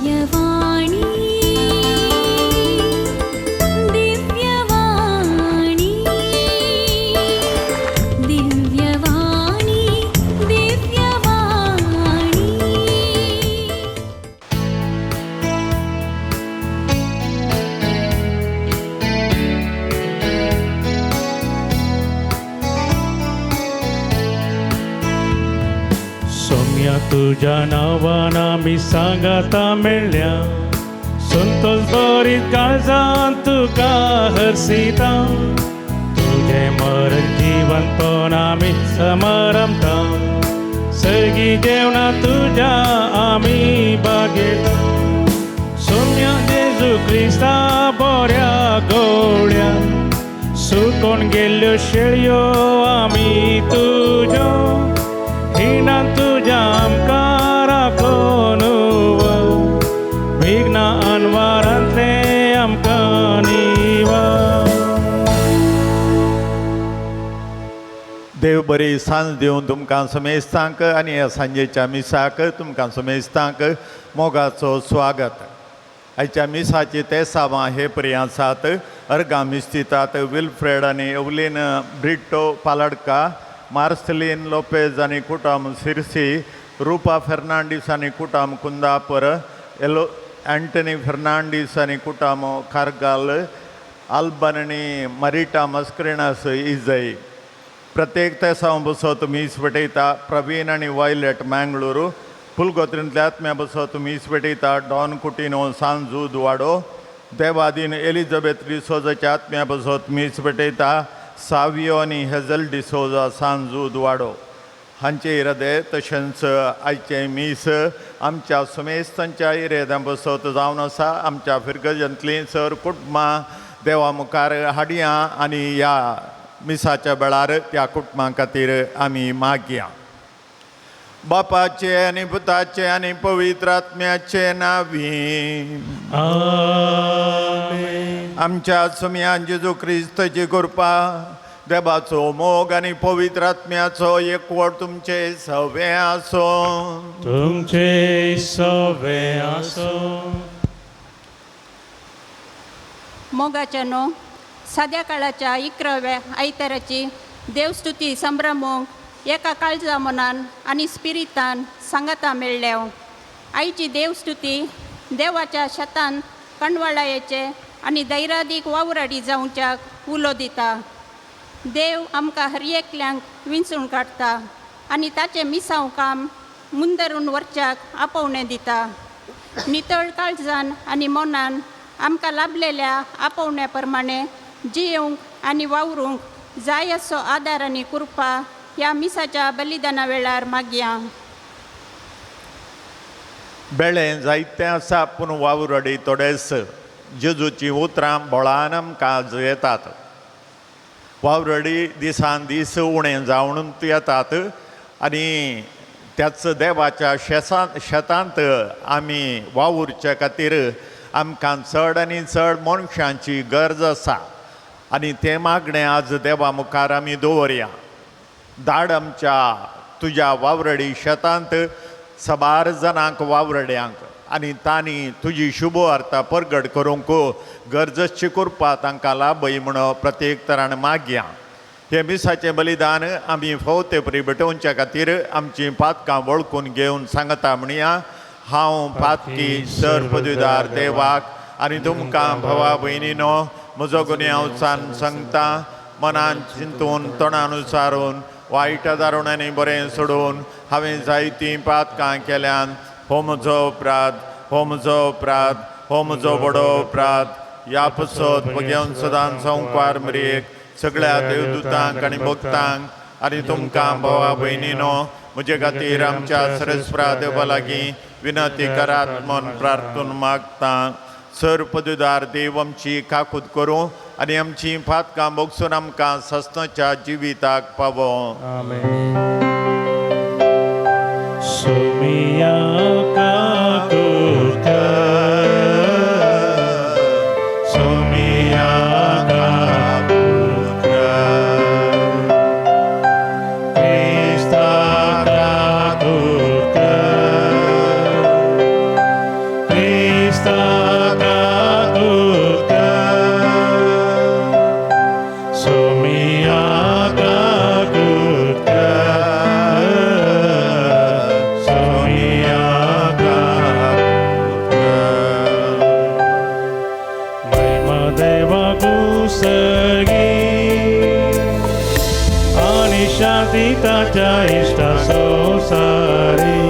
दिव्यवाणी दिव्यवाणी दिव्यवाणी दिव्यवाणी। सोम्या तुज्या नांवान आमी सांगाता मेळ्ळ्या, संतोष बरीत काळजान तुका हरसिता. तुजें मरण जिवनपण आमी समारंभता, सगळीं जेवणां तुज्या आमी बागयता. सोम्या जेजू क्रिस्ता बऱ्या गोड्या, सुकोन गेल्ल्यो शेळयो आमी तुज्यो, हिणान तुज्या आमकां राखून विघ्न अनवारांतले आमकां निवार. देव बरी सांज दिवन तुमकां समेस्तांक आनी ह्या सांजेच्या मिसाक तुमकां समेस्तांक मोगाचो स्वागत. आयच्या मिसाची तेसावां हे परी आसात. अर्गां मिस्तितात विल्फ्रेड आनी एवलीन ब्रिट्टो पालडका, मार्सलीन लोपेज आनी कुटाम सिरसी, रुपा फेर्नांडीस आनी कुटाम कुंदापर, एलो अँटनी फेर्नांडीस आनी कुटाम कारगाल, आल्बन आनी मरिटा मस्क्रिनास इजय. प्रत्येक तेसांव बसत मीस पेटयता प्रवीण आनी वायलेट मँगळुरू. फुलगोत्रींतल्या आत्म्या बसत मीस पेटयता डॉन कुटिनो सांजू दुवाडो. देवादीन एलिझाबेथ डिसोजाच्या आत्म्या बसत मीस पेटयता सावियो आनी हेझल डिसोजा सांजू दुवाडो. हांचे इरादे तशेंच आयचें मीस आमच्या सुमेस्तांच्या इराद्यां बसत जावन आसा. आमच्या फिरगजांतलीं सर कुटुंबां देवा मुखार हाडया आनी ह्या मिसाच्या वेळार त्या कुटुंबां खातीर आमी मागया. बापाचे आनी पुताचे आनी पवित्र आत्म्याचे नांवी आमेन. आमच्या सुमयान जेजू क्रिस्ताची कृपा, देवाचो मोग आनी पवित्र आत्म्याचो एकवट तुमचे सवे आसूं. तुमचे सवे आसूं. मोगाच्या न्हू साद्या काळाच्या 11व्या आयताराची देवस्तुती संभ्रमूंक एका काळजा मनान आनी स्पिरितान सांगाता मेळ्ळ्या. आयची देवस्तुती देवाच्या शेतान कंडवाळायेचे आनी दैरादीक वावराडी जावच्याक उलो दिता. देव आमकां हर एकल्यांक विंचून काडटा आनी ताचें मिसांव काम मुंदरून व्हरच्याक आपोवणें दिता. नितळ काळजान आनी मनान आमकां लाभलेल्या आपोवण्या प्रमाणे जियेवंक आनी वावरूंक जाय असो आदार आनी कृपा ह्या मिसाच्या बलिदाना वेळार मागया. बेळें जायतें आसा पूण वावराडी थोडेच. जेजूचीं उतरां बोळान आमकां येतात. वावराडी दिसान दीस उणें जावन येतात आनी त्याच देवाच्या शेतांत आमी वावुरचे खातीर आमकां चड आनी चड मनशांची गरज आसा आनी तें मागणें आज देवा मुखार आमी दवरया. धाड आमच्या तुज्या वावरडी शेतांत सबार जाणांक वावरड्यांक आनी तांणी तुजी शुभ वार्ता परगट करूंक गरजची कृपा तांकां लाभय म्हूण प्रत्येक तरान मागया. हें मिसाचें बलिदान आमी फावो ते परी भेटोवच्या खातीर आमचीं पातकां वळखून घेवन सांगता म्हणया. हांव पातकी सर पदवीदार देवाक आनी तुमकां भावा भयणीनो म्हजो गुन्यांव सांगता. मनान चिंतून तोंडान उचारून वायट दारून आनी बरें सोडून हांवें जायतीं पातकां केल्यान. हो म्हजो अपराध, हो म्हजो अपराध, हो म्हजो व्हडो अपराध. ह्या पसत घेवन सदां संवकार मरेक सगळ्या देवदूतांक आनी भक्तांक आनी तुमकां भावा भयणीनो म्हजे खातीर आमच्या सरस्परा देवा लागीं विनंती करात म्हूण प्रार्थून मागता. सर पदवीदार देव आमची काकूत करूं आनी आमची पातकां भोगसून आमकां सस्नाच्या जिविताक पावो. आमेन. सोमिया काकूत कर, सोमिया काकूत कर, क्रिस्ता काकूत कर, क्रिस्ता काकूत कर, सोमिया काकूत कर, सोमिया काकूत कर। महिमा देवाकू सर्गी आनी शांती ताच्या इश्टा संवसारी।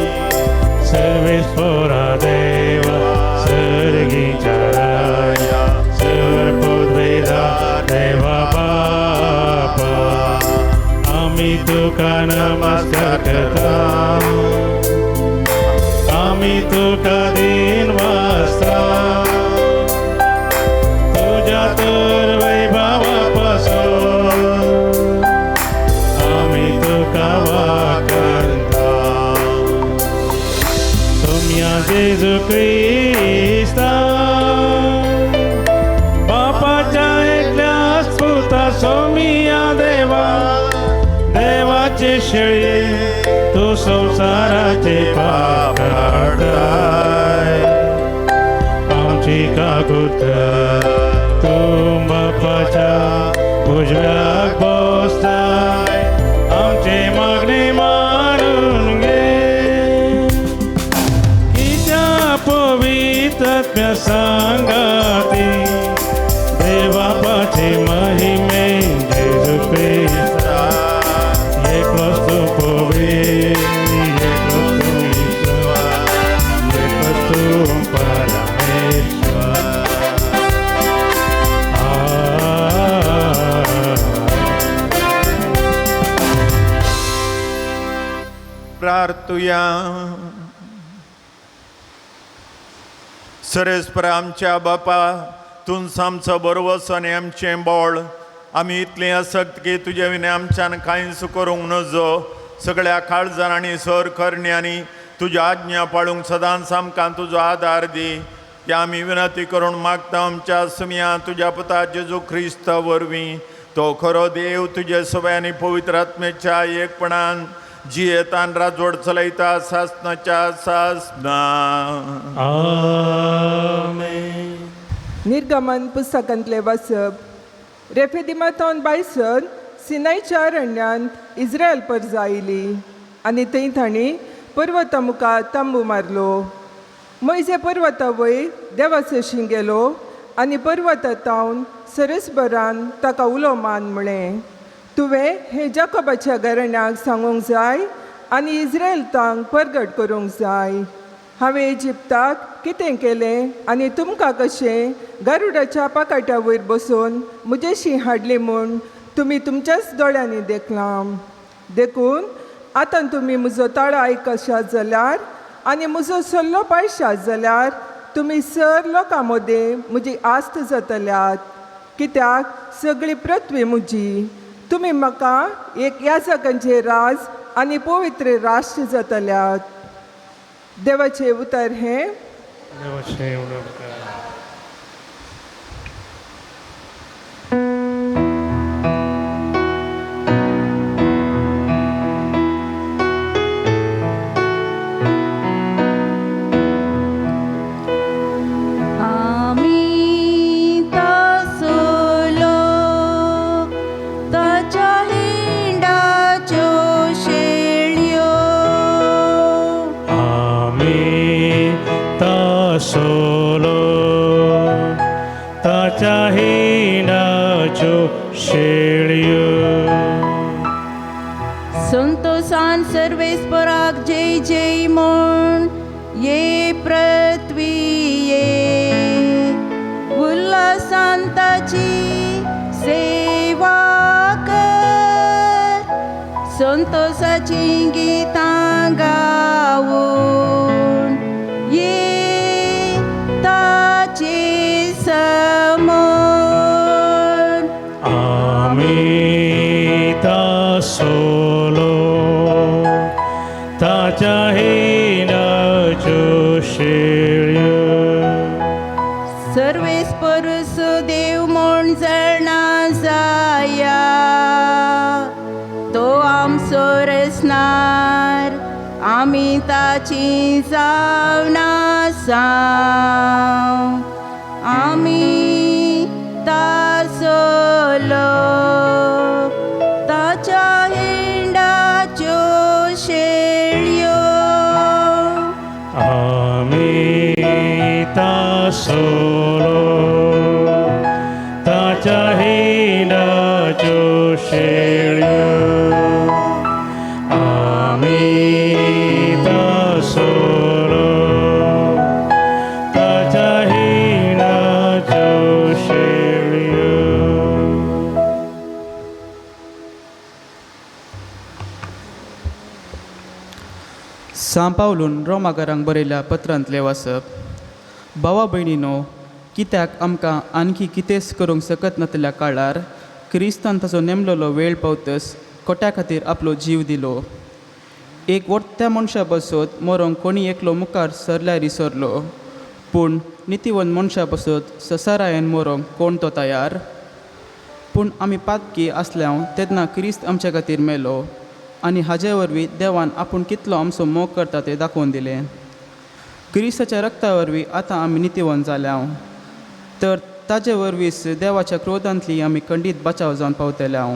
सर्वेस्पोरा देवा सर्गीच्या राया, सर्वपुद्वेदा देवा बापा, आमी तुका नमस्कार करता, आमी तुका दिन वाजता, तुज्या तर वैभवा पासून आमी तुका वाखाणता। सोम्या जेजू क्रिस्ता बापाच्या एकल्याच पुता, सोमिया देवा देवाचे शेळये, तूं संवसाराचे पाप काडताय, आमची काकूत कर। तूं बापाच्या उजव्याक बसताय, आमचे मागणे मानून घे। कित्या पवित्र सांगाती देवापाचे महिमे जेजू क्रिस्ता, एकलोच तूं पवित्र, एकलोच तूं ईश्वर, एकलोच तूं परमेश्वर। प्रार्थुया। सरेस्पर आमच्या बापा, तूंच आमचो बरवस आनी आमचें बळ। आमी इतलीं आसक्त की तुजे विणे आमच्यान कांयच करूंक नजो। सगळ्या काळजान आनी सर करण्यांनी तुज्या आज्ञा पाळूंक सदांच आमकां तुजो आदार दी। त्या आमी विनंती करून मागता आमच्या सुमया तुज्या पुता जेजू क्रिस्ता वरवीं। तो खरो देव तुजे सवय आनी पवित्र आत्मेच्या एकपणान जियेतान राजवट चलयता सासनाच्या सासना। आमेन। निर्गमन पुस्तकांतले वाचप। रेफेदिमाथावन बायसन सिनायच्या अरण्यांत इस्रायल परजा आयली आनी थंय तांणी पर्वता मुखार तांबू मारलो। मोयजे पर्वता वयर देवासशीं गेलो आनी पर्वता तावन सरसबरान ताका उलो मान म्हळें, तुवें हे जाकोबाच्या घराण्याक सांगूंक जाय आनी इस्रायल तांक परगट करूंक जाय। हांवें इजिप्ताक कितें केलें आनी तुमकां कशें गारुडाच्या पाकाट्या वयर बसून म्हजेशी हाडली म्हूण तुमी तुमच्याच दोळ्यांनी देखलां। देखून आतां तुमी म्हजो ताळो आयकशात जाल्यार आनी म्हजो सल्लो पाळशात जाल्यार तुमी सर लोकां मदें म्हजी आस्त जातल्यात, कित्याक सगळी पृथ्वी म्हजी। तुमी म्हाका एक याजकांचें राज आनी पवित्र राष्ट्र जातल्यात। देवाचें उतर हें। देवाचें उपकार। आमी तासलो ताच्या हिंडाच्यो शेळयो, आमी तासलो ताच्या हिंडाच्यो शेळयो, संतोषान सर्वेस्पराक जय जय म्हूण ये पृथ्वी ये, उल्हासान ताची सेवा कर, संतोषाची गितां गावन ये ताचे समोर। आमी तासलो ताच्या हिंडाच्यो शेळयो, सर्वेस्परूस देव म्हूण जाणा जाया, तो आमचो रचणार, आमी ताची जावन आसाव। तसोलो ताच्या हिंडाच्यो शेळयो आमी तसोलो ताच्या हिंडाच्यो शेळयो. सां पावलून रोमाकारांक बरयल्या पत्रांतलें वाचप. भावा भयणीनो, कित्याक आमकां आणखी कितेंच करूंक सकत नातल्या काळार क्रिस्तान ताचो नेमलेलो वेळ पावतस कोट्या खातीर आपलो जीव दिलो. एक वट्ट्या मनशा बसत मरोंक कोणी एकलो मुखार सरल्यार सरलो, पूण नितीवंत मनशा बसत ससारायन मरोंक कोण तो तयार? पूण आमी पातकी आसल्याव तेन्ना क्रिस्त आमच्या खातीर मेलो आनी हाजे वरवीं देवान आपूण कितलो आमचो मोग करता तें दाखोवन दिलें. क्रिस्ताच्या रक्ता वरवीं आतां आमी नितीवंत जाल्याव, तर ताजे वरवींच देवाच्या क्रोधांतली आमी खंडीत बचाव जावन पावतल्याव.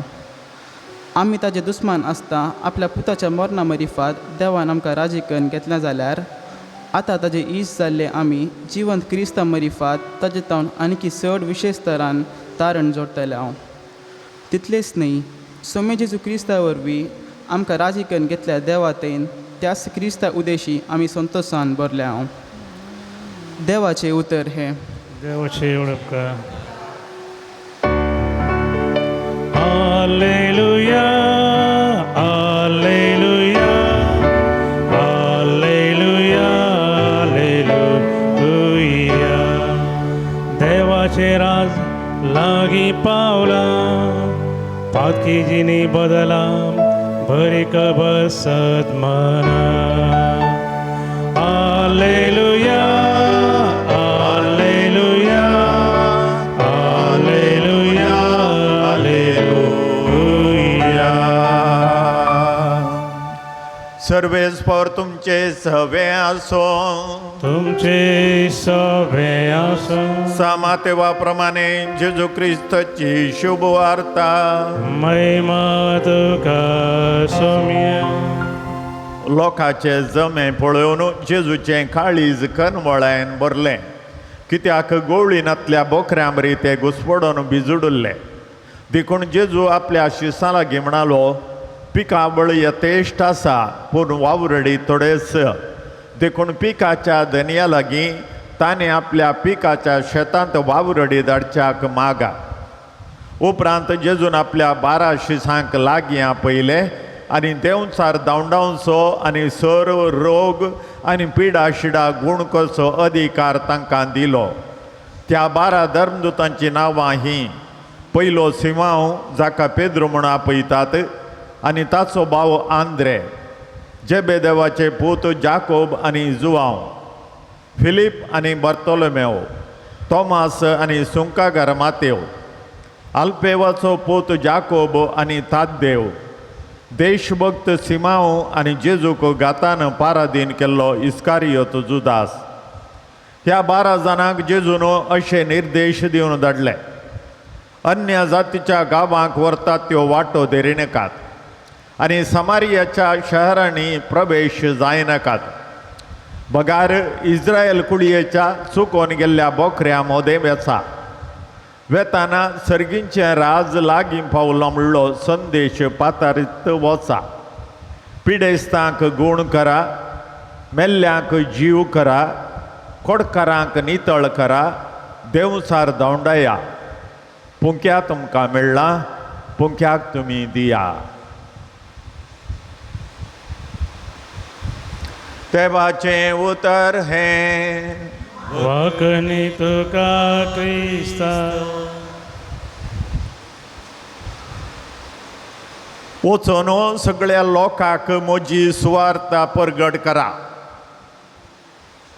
आमी ताजे दुस्मान आसता आपल्या पुताच्या मरणा मरिफात देवान आमकां राजी करून घेतलें जाल्यार आतां ताजे इश्ट जाल्ले आमी जिवंत क्रिस्ता मरिफात ताजे तावन आणखी चड विशेश तरान तारण जोडटले. तितलेंच न्हय, सोमे जेजू क्रिस्ता वरवीं आमकां राजी करून घेतल्या देवातेन त्याच क्रिस्ता उदेशी आमी संतोशान भरल्या. देवाचें उतर हें. देवाचे उडपका. Alleluia, alleluia, alleluia, alleluia. देवाचे राज लागीं पावला, पातकी जिनी बदला बरी खबर सत मना. Alleluia, alleluia, alleluia, alleluia. सर्वेस्पर तुमचे सवे आसो. तुमचे सवे आसा. सामातेवा प्रमाणे जेजू क्रिस्तची शुभ वार्ता. महिमा तुका सोम्या. लोकांचे जमे पळोवन जेजूचें काळीज कनवळायन भरलें, कित्याक गोवळीनातल्या बोकऱ्यां बरी ते घुसपडून भिजुडुल्ले. देखून जेजू आपल्या शिसां लागीं म्हणालो, पिकावळ यथेश्ट आसा पूण वावरडी थोडेच. देखून पिकाच्या धनया लागीं ताणें आपल्या पिकाच्या शेतांत वावरडी धाडच्याक मागा. उपरांत जेजून आपल्या 12 शिसांक लागीं आपयले आनी देंवचार धांवडावचो आनी सर्व रोग आनी पिडा शिडा गूण करचो अधिकार तांकां दिलो. त्या 12 धर्मदूतांचीं नांवां हीं: पयलो सिमांव, जाका पेद्रू म्हूण आपयतात, आनी ताचो भाव आंद्रे, जेबेदेवाचे पूत जाकोब आनी जुवांव, फिलीप आनी बर्तोलोमेव, तोमास आनी सुंकागर मातेव, आल्पेवाचो पूत जाकोब आनी ताद्देव, देशभक्त सिमांव आनी जेजूक गातान पारादीन केल्लो इस्कारियोत जुदास. ह्या 12 जाणांक जेजून अशे निर्देश दिवन धाडले: अन्य जातीच्या गांवांक व्हरतात त्यो वाटो देरिनाकात आनी समारियाच्या शहरांनी प्रवेश जायनाकात, बगार इस्रायल कुळयेच्या चुकोन गेल्ल्या बोकऱ्यां मोदें वेचा. वेताना सर्गींचें राज लागीं पावलो म्हणलो संदेश पातारीत वचा. पिडेस्तांक गूण करा, मेल्ल्यांक जीव करा, कोडकारांक नितळ करा, देंवचार धांवडाया. पुंक्या तुमकां मेळ्ळां, पुंक्याक तुमी दिया. देवाचें उतर हें. वाकणी तुका क्रिस्ता. वचून सगळ्या लोकांक म्हजी सुवार्ता परगट करा.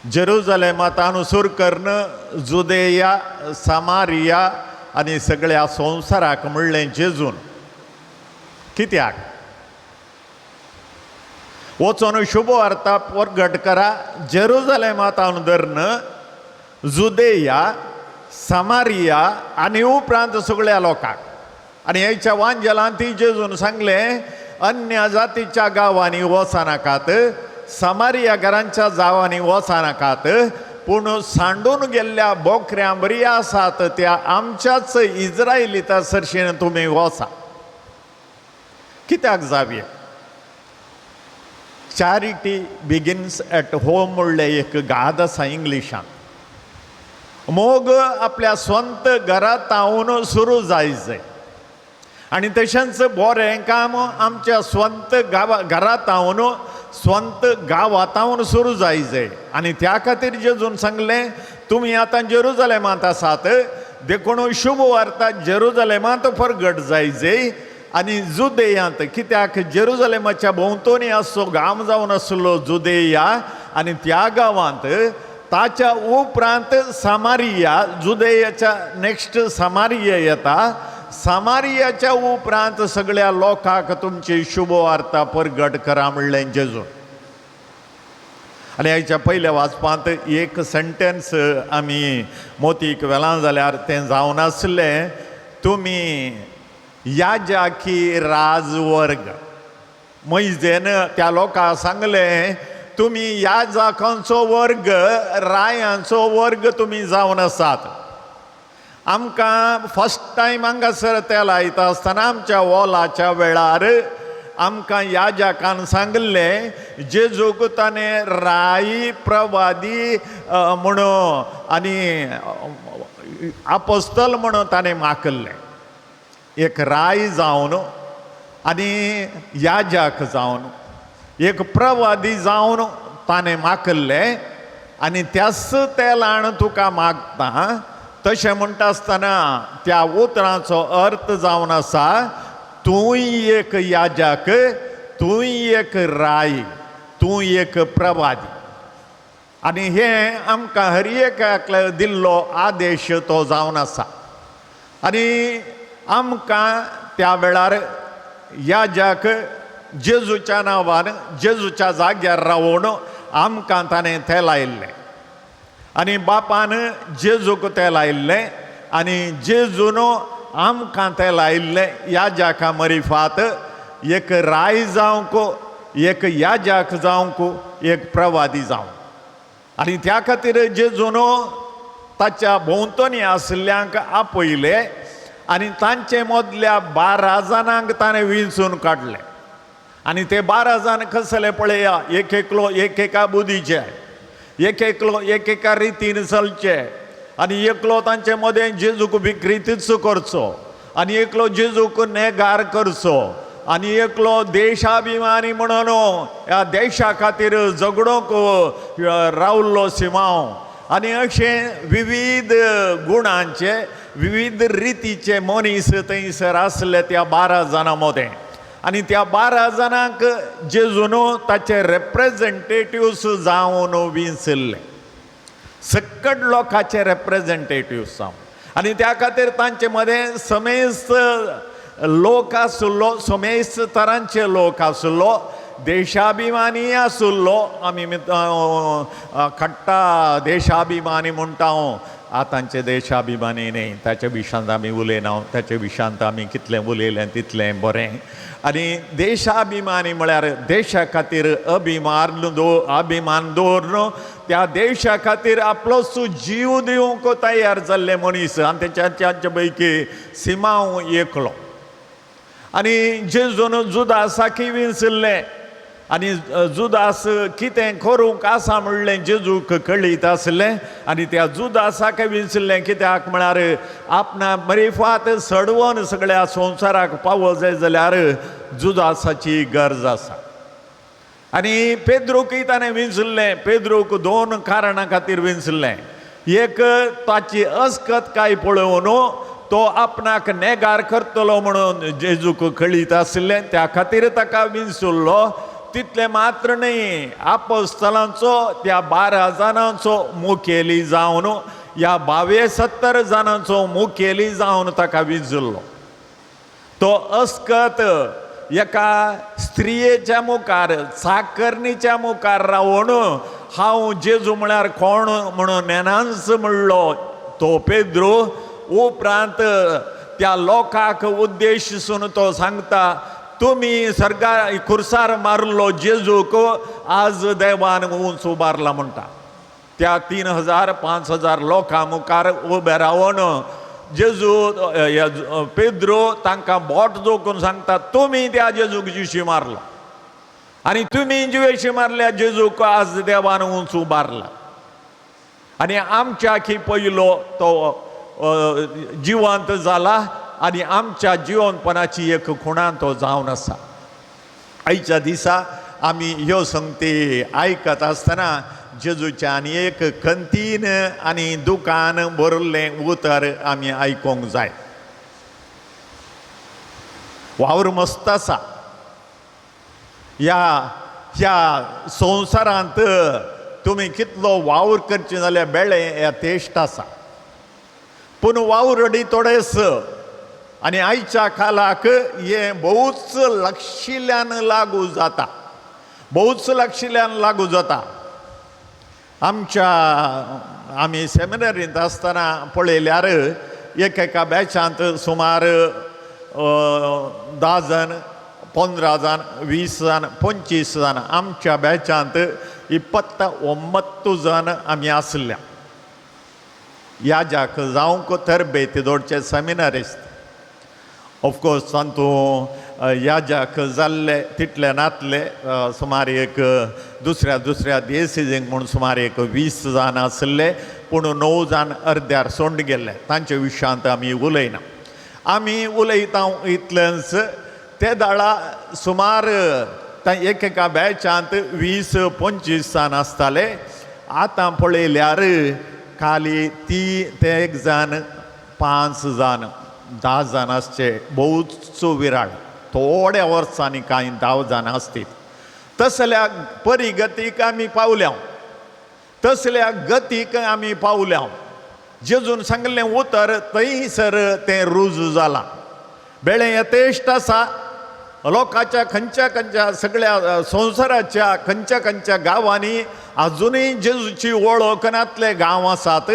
जेरुजलेमांत अनुसूर करून जुदेया, सामारिया आनी सगळ्या संवसाराक म्हणलें जेजून. कित्याक वचून शुभवार्ता परगट करा? जेरुजलेमांत धरून जुदेया, सामारिया आनी उपरांत सगळ्या लोकांक. आनी हेच्या वांजेलान ती जेजून सांगलें, अन्य जातीच्या गांवांनी वचनाकात, समारिया घरांच्या जावांनी वचनाकात, पूण सांडून गेल्ल्या बोकऱ्यां बरी आसात त्या आमच्याच इज्रायलिता सरशीन तुमी वचा. कित्याक जावया? चॅरिटी बिगिन्स एट होम म्हणलें एक गाद आसा इंग्लिशान. मोग आपल्या स्वंत घरांत सुरू जाय जाय आनी तशेंच बरें काम आमच्या स्वंत गांवा घरांत स्वंत गांवांत सुरू जाय जाय. आनी त्या खातीर जेजून सांगलें तुमी आतां जेरुजलेमांत आसात देखून शुभ वार्ता जेरुजलेमांत परगट जाय जाय आनी जुदेयांत, कित्याक जेरुजलेमाच्या भोंवतणी आसचो गांव जावन आसलो जुदेया आनी त्या गांवांत ताच्या उपरांत सामारिया, जुदेयाच्या नेक्स्ट सामारिया येता, सामारियाच्या उपरांत सगळ्या लोकांक तुमची शुभ वार्ता परगट करा म्हणलें जेजून. आनी आयच्या पयल्या वाचपांत एक सेंटेन्स आमी मोतीक वेलां जाल्यार तें जावन आसलें, तुमी याजाकी राजवर्ग. मैजेन त्या लोकांक सांगलें तुमी याजाकांचो वर्ग, रायांचो वर्ग तुमी जावन आसात. आमकां फर्स्ट टायम हांगासर तेल लायता आसतना आमच्या ओलाच्या वेळार आमकां याजाकान सांगलें जेजूक ताणें राय प्रवादी म्हणून आनी आपोस्तल म्हणून ताणें माकल्लें. एक राय जावन आनी याजक जावन एक प्रवादी जावन ताणें माकल्लें आनी त्याच तेलान तुका मागता. तशें म्हणटा आसतना त्या उतरांचो अर्थ जावन आसा तूं एक याजक, तूं एक राय, तूं एक प्रवादी. आनी हें आमकां हर एकाक दिल्लो आदेश तो जावन आसा. आनी आमकां त्या वेळार याजक जेजूच्या नांवान जेजूच्या जाग्यार रावून आमकां ताणें तेल लायिल्लें आनी बापान जेजूक तेल लायिल्लें आनी जेजून आमकां तेल लायिल्लें. याजका मरिफात एक राय जावंक, एक याजक जावंक, एक प्रवादी जावंक. आनी त्या खातीर जेजून ताच्या भोंवतणी आशिल्ल्यांक आपयले आनी तांचे मदल्या 12 जाणांक ताणें विंचून काडले. आनी ते 12 जाण कसले पळया, एक एकलो एक एका बुदीचे, एक एकलो एक एका रितीन चलचे आनी एकलो तांचे मदें जेजूक विक्रीतीच करचो आनी एकलो जेजूक नेगार करचो आनी एकलो देशाभिमानी म्हणून ह्या देशा खातीर झगडूंक रावल्लो सिमांव आनी अशें विविध गुणांचे विविध रितीचे मनीस थंयसर आसले त्या 12 जाणां मदें. आनी त्या 12 जाणांक जेजून ताचे रेप्रेजेंटेटिव्स जावन विंचल्ले, सकट लोकांचे रेप्रेजेंटेटिव्स जावन. आनी त्या खातीर तांचे मदें समेस्त लोक आसलो, समेस्त तरांचे लोक आसलो, देशाभिमानी आसलो. आमी खट्टा देशाभिमानी म्हणटा, आतांचे देशाभिमानी न्ही, ताच्या विशांत आमी उलयना, ताच्या विशांत आमी कितलें उलयलें तितलें बरें. आनी देशाभिमानी म्हळ्यार देशा खातीर अभिमान दवरून त्या देशा खातीर आपलोच जीव दिवंक तयार जाल्ले मनीस. आनी तांच्या पैकी सिमांव एकलो. आनी जेजून जुदासाकय विंचल्लें आनी जुदास कितें करूंक आसा म्हणलें जेजूक कळीत आसलें आनी त्या जुदासाक विंचल्लें कित्याक म्हळ्यार आपणा मरिफात सडवन सगळ्या संवसाराक पावो जाय जाल्यार जुदासाची गरज आसा. आनी पेद्रूकय ताणें विंचल्लें. पेद्रूक 2 कारणां खातीर विंचल्लें. एक ताची अस्कतकाय पळोवन तो आपणाक नेगार करतलो म्हणून जेजूक कळीत आसलें, त्या खातीर ताका विंचल्लो. तितलें मात्र न्ही, आपोस्तलांचो त्या 12 जाणांचो मुखेली जावन ह्या 72 जाणांचो मुखेली जावन ताका विंचल्लो. तो अस्कत एका स्त्रियेच्या मुखार, चाकरणीच्या मुखार रावून हांव जेजू म्हळ्यार कोण म्हणून नेनांच म्हणलो तो पेद्रू. उपरांत त्या लोकांक उद्देश सून तो सांगता, तुमी सरकार खुर्सार मारलो जेजूक आज देवान उंच उबारला म्हणटा. त्या 3000 5000 लोकां मुखार उबे रावन जेजू पेद्रो तांकां बोट जोखून सांगता, तुमी त्या जेजूक जिशी मारलो आनी तुमी जिवेशी मारल्या जेजूक आज देवान उंच उबारला. आनी आमच्या की पयलो तो जिवंत जाला आनी आमच्या जिवनपणाची एक खुणान तो जावन आसा. आयच्या दिसा आमी ह्यो संगती आयकत आसतना जेजूच्या आनी एक खंतीन आनी दुकान भरिल्लें उतर आमी आयकूंक जाय. वावर मस्त आसा ह्या ह्या संवसारांत तुमी कितलो वावर करचे जाल्यार बेळे यथेश्ट आसा, पूण वावर अडी थोडेस आनी आयच्या कालाक हें भोवच लागशिल्ल्यान लागू जाता, भोवच लागशिल्ल्यान लागू जाता. आमच्या आमी सेमिनरींत आसतना पळयल्यार एक एका बॅचांत सुमार 10 जाण 15 जाण 20 जाण 25 जाण, आमच्या बॅचांत 29 जाण आमी आसल्या. याजाक जावंक तरबेत दोडचे सेमिनारिस्ट ऑफकोर्स तातूंत याजाक जाल्ले तितले नातले, सुमार एक दुसऱ्या दुसऱ्या दियसिजींक म्हूण सुमार एक 20 जाण आसले, पूण 9 जाण अर्द्यार सोंड गेल्ले. तांचे विशयांत आमी उलयना, आमी उलयता इतलेंच. ते दाळा सुमार एक एका बॅचांत 20 25 जाण आसताले. आतां पळयल्यार खाली ती ते 1 जाण 5 जाण 10 जाण आसचे, भोवच विराळ, थोड्या वर्सांनी कांय 10 जाण आसतीत. तसल्या परिगतीक आमी पावल्या, तसल्या गतीक आमी पावल्या. जेजून सांगलें उतर थंयसर तें रुजू जालां. बेळें यथेश्ट आसा, लोकांच्या खंयच्या खंयच्या सगळ्या संवसाराच्या खंयच्या खंयच्या गांवांनी आजुनूय जेजूची वळख नातले गांव आसात.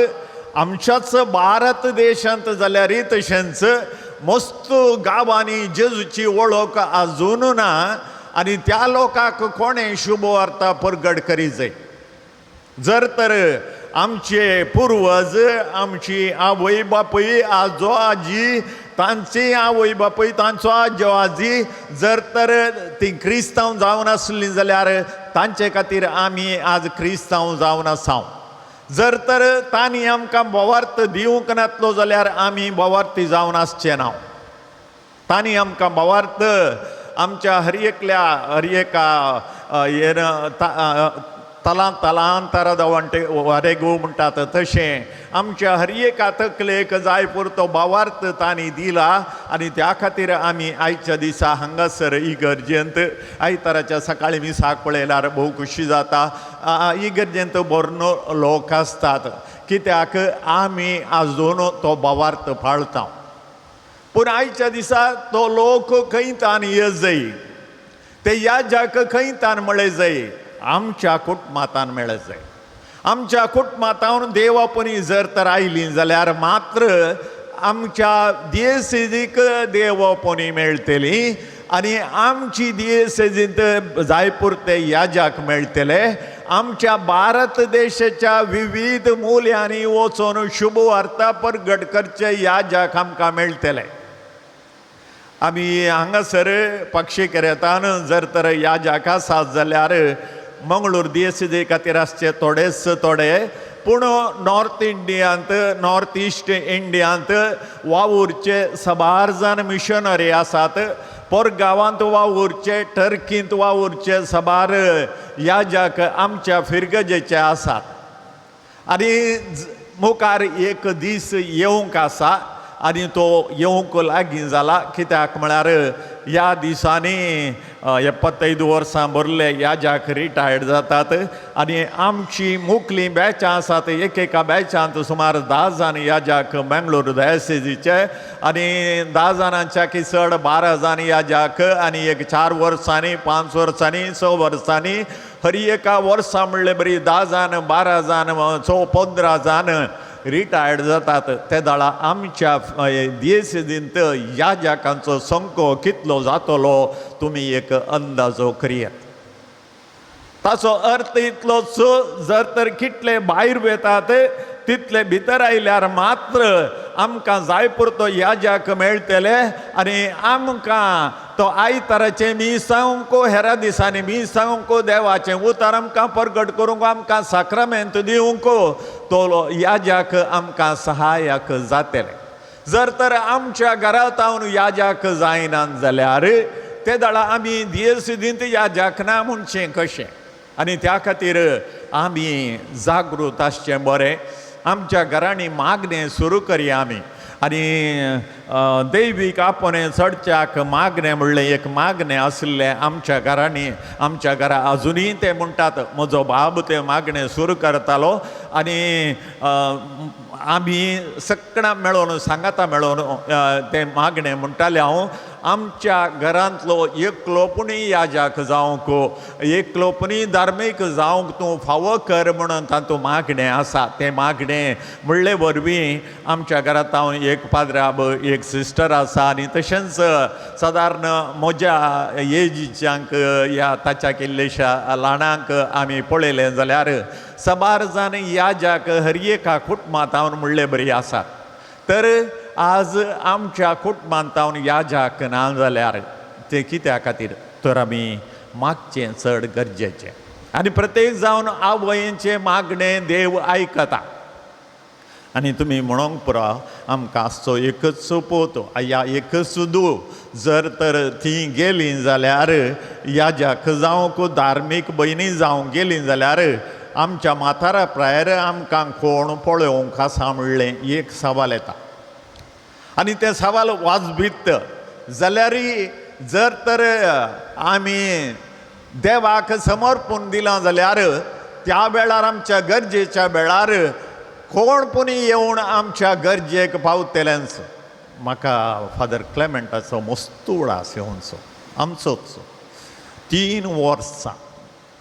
आमच्याच भारत देशांत जाल्यारय तशेंच मस्त गांवांनी जेजूची वळख आजून ना आनी त्या लोकांक कोणें शुभवार्ता परगट करी जाय. जर तर आमचे पुर्वज, आमची आवय बापूय, आजो आजी, तांची आवय बापूय, तांचो आजो आजी जर तर ती क्रिस्तांव जावन आसली जाल्यार तांचे खातीर आमी आज क्रिस्तांव जावन आसा. जर तर तांणी आमकां बोवार्थ दिवंक नातलो जाल्यार आमी बोवार्थी जावन आसचे ना. तांणी आमकां बोवार्थ आमच्या हर एकल्या हर एका तलां तलांतरा दवंटे वारेगो म्हणटात तशें आमच्या हर एका तकलेक जाय पुरतो भावार्थ तांणी दिला आनी त्या खातीर आमी आयच्या दिसा हांगासर इगर्जेंत आयताराच्या सकाळीं मिसाक पळयल्यार भोव खुशी जाता. इगर्जेंत भरून लोक आसतात कित्याक आमी आजून तो भावार्थ पाळता. पूण आयच्या दिसा तो लोक खंय तान येजय, ते याजाक खंय तान म्हळें जाय, आमच्या कुटुंबांतान मेळत जाय. आमच्या कुटुंबांतावन देवापणी जर तर आयली जाल्यार मात्र आमच्या दियेसेजीक देवापणी मेळटली आनी आमची दियेसेजींत जाय पुरते याजाक मेळटले. आमच्या भारत देशाच्या विविध मुल्यांनी वचून शुभवार्ता परगट करचे याजाक आमकां मेळटले. आमी हांगासर पक्षी केरेतान जर तर याजाक आसात जाल्यार मंगळूर दियेसेजी खातीर आसचे थोडेच थोडे, पूण नॉर्थ इंडियांत, नॉर्थ इस्ट इंडियांत वावुरचे सबार जाण मिशनरी आसात. पोरगांवांत वावुरचे, टर्कींत वावुरचे सबार याजाक आमच्या फिरगजेचे आसात. आनी मुखार एक दीस येवंक आसा आनी तो येवंक लागीं जाला. कित्याक म्हळ्यार ह्या दिसांनी 75 वर्सां भरले याजाक रिटायर्ड जातात आनी आमची मुकलीं बॅचां आसात. एक एका बॅचांत सुमार 10 जाण याजाक बेंगलोर दयासेजीचे आनी 10 जाणांच्या की चड 12 जाण याजाक आनी एक 4 वर्सांनी, 5 वर्सांनी, 6 वर्सांनी हर एका वर्सा म्हणले बरी 10 जाण, 12 जाण, 15 जाण रिटायर्ड जातात ते दाळा आमच्या दियेसेदींत याजकांचो संको कितलो जातलो तुमी एक अंदाजो करयात. ताचो अर्थ इतलोच, जर तर कितले भायर वेतात तितले भितर आयल्यार मात्र आमकां जाय पुरतो याजक मेळटले आनी आमकां तो आयताराचें मिसांवको हेरा दिसांनी मिसांवको देवाचें उतर आमकां परगट करूंक आमकां साक्रामेंत दिवंक तो याजक आमकां सहायक जातले. जर तर आमच्या घरांत हांव याजक जायना जाल्यार ते दाळा आमी दियेसदींत याजक ना म्हणचें कशें? आनी त्या खातीर आमी जागृत आसचें बरें. आमच्या घरांनी मागणें सुरू करया आमी आनी दैवीक आपोवणें चडच्याक मागणें म्हणलें एक मागणें आशिल्लें आमच्या घरांनी. आमच्या घरा आजुनूय ते म्हणटात म्हजो बाब तें मागणें सुरू करतालो आनी आमी सगळ्यां मेळोन सांगाता मेळोन तें मागणें म्हणटालें हांव. आमच्या घरांतलो एकलो पुणी याजक जावंक एकलो पुणी धार्मीक जावंक तूं फावो कर म्हणून तातूंत मागणें आसा. तें मागणें म्हणले वरवीं आमच्या घरांत हांव एक पाद्राब एक सिस्टर आसा आनी तशेंच सादारण म्हज्या एजीच्यांक ह्या ताच्या किल्लेशा ल्हानांक आमी पळयलें जाल्यार साबार जाण याजक हर एका कुटुंबांत हांव म्हणले बरी आसा. तर आज आमच्या कुटुंबांत हांव याजक ना जाल्यार तें कित्या खातीर तर आमी मागचें चड गरजेचें आनी प्रत्येक जावन आवयचें मागणें देव आयकता. आनी तुमी म्हणोंक पुरो आमकां आसचो एकच पोत या एकच धूव जर तर ती गेली जाल्यार याजक जावंक धार्मीक भयणी जावंक गेली जाल्यार आमच्या म्हातारा प्रायर आमकां कोण पळोवंक आसा म्हणलें एक सवाल येता. आनी तें सवाल वाजबीत जाल्यारय जर तर आमी देवाक समर्पण दिलां जाल्यार त्या वेळार आमच्या गरजेच्या वेळार कोण पुणी येवन आमच्या गरजेक पावतलेंच. म्हाका फादर क्लेमेंटाचो मस्त उडास येवचो आमचोच 3 वर्सां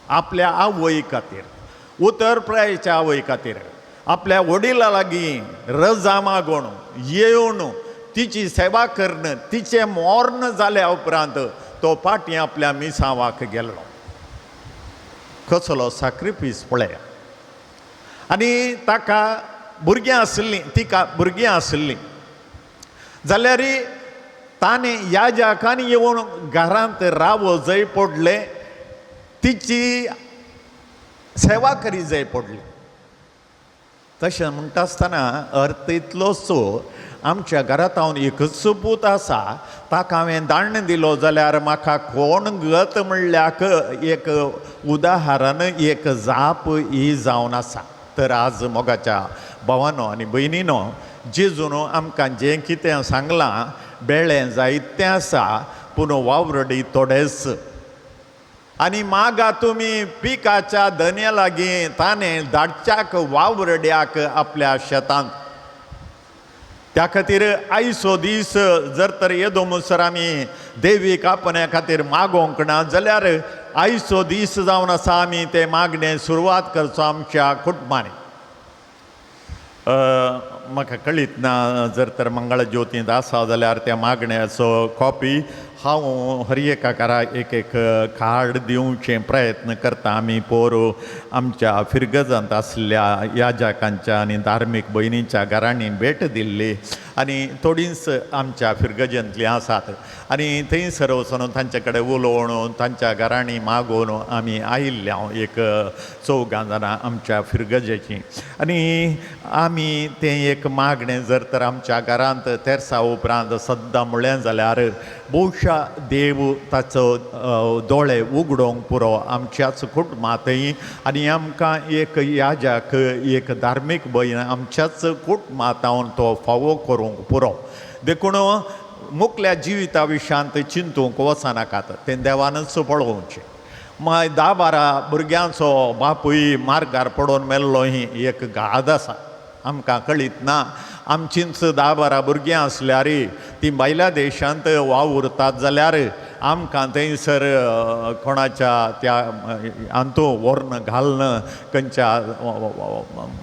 आपल्या आवय खातीर उतर प्रायच्या आवय खातीर आपल्या वडिला लागीं रजा मागून येवन तिची सेवा करून तिचें मर्ण जाल्या उपरांत तो पाटी आपल्या मिसांवाक गेल्लो. कसलो साक्रिफीस पळया. आनी ताका भुरगीं आशिल्लीं तिका भुरगीं आशिल्लीं जाल्यार ताणें याजकान येवन घरांत रावो जंय पडलें तिची सेवा करी जाय पडली. तशें म्हणटा आसतना अर्थ इतलोच आमच्या घरांत हांव एकच पूत आसा ताका हांवें दाण्ण दिलो जाल्यार म्हाका कोण गत म्हणल्याक एक उदाहरण एक जाप ही जावन आसा. तर आज मोगाच्या भावानो आनी भयणीनो जेजून आमकां जें कितें सांगलां बेळें जायतें आसा पूण वावरडी थोडेच. आनी मागा तुमी पिकाच्या धन्या लागीं ताणें धाडच्याक वावरड्याक आपल्या शेतांत. त्या खातीर आयचो दीस जर तर येदो म्हणसर आमी देवीक आपण्या खातीर मागोवंक ना जाल्यार आयचो दीस जावन आसा आमी ते मागणें सुरवात करचो आमच्या कुटुंबांनी. म्हाका कळीत ना जर तर मंगळ ज्योतींत आसा जाल्यार त्या मागण्याचो कॉपी हांव हर एका घरा एक एक कार्ड दिवचें प्रयत्न करता. आमी पोरू आमच्या फिरगजांत आसल्या याजकांच्या आनी धार्मीक भयणींच्या घरांनी भेट दिल्ली आनी थोडींच आमच्या फिरगजांतलीं आसात आनी थंयसर वचून तांचे कडेन उलोवन तांच्या घरांनी मागोवन आमी आयिल्ले हांव एक चौगां जाणां आमच्या फिरगजेचीं. आनी आमी तें एक मागणें जर तर आमच्या घरांत तेर्सा उपरांत सद्दां म्हणलें जाल्यार बहुशा देव ताचो दोळे उगडोवंक पुरो आमच्याच कुटुंबांतय आनी आमकां एक याजक एक धार्मीक भयण आमच्याच कुटुंबांत तो फावो करूंक पुरो. देखून मुकल्या जिविता विशयांत चिंतूंक वचनाकात तें देवानच पळोवचें. मागीर 10-12 भुरग्यांचो बापूय मार्गार पडून मेल्लो ही एक गाद आसा आमकां कळीत ना. आमचींच 10-12 भुरगीं आसल्यार तीं भायल्या देशांत वावुरतात जाल्यार आमकां थंयसर कोणाच्या त्या हातूं व्हरून घालून खंयच्या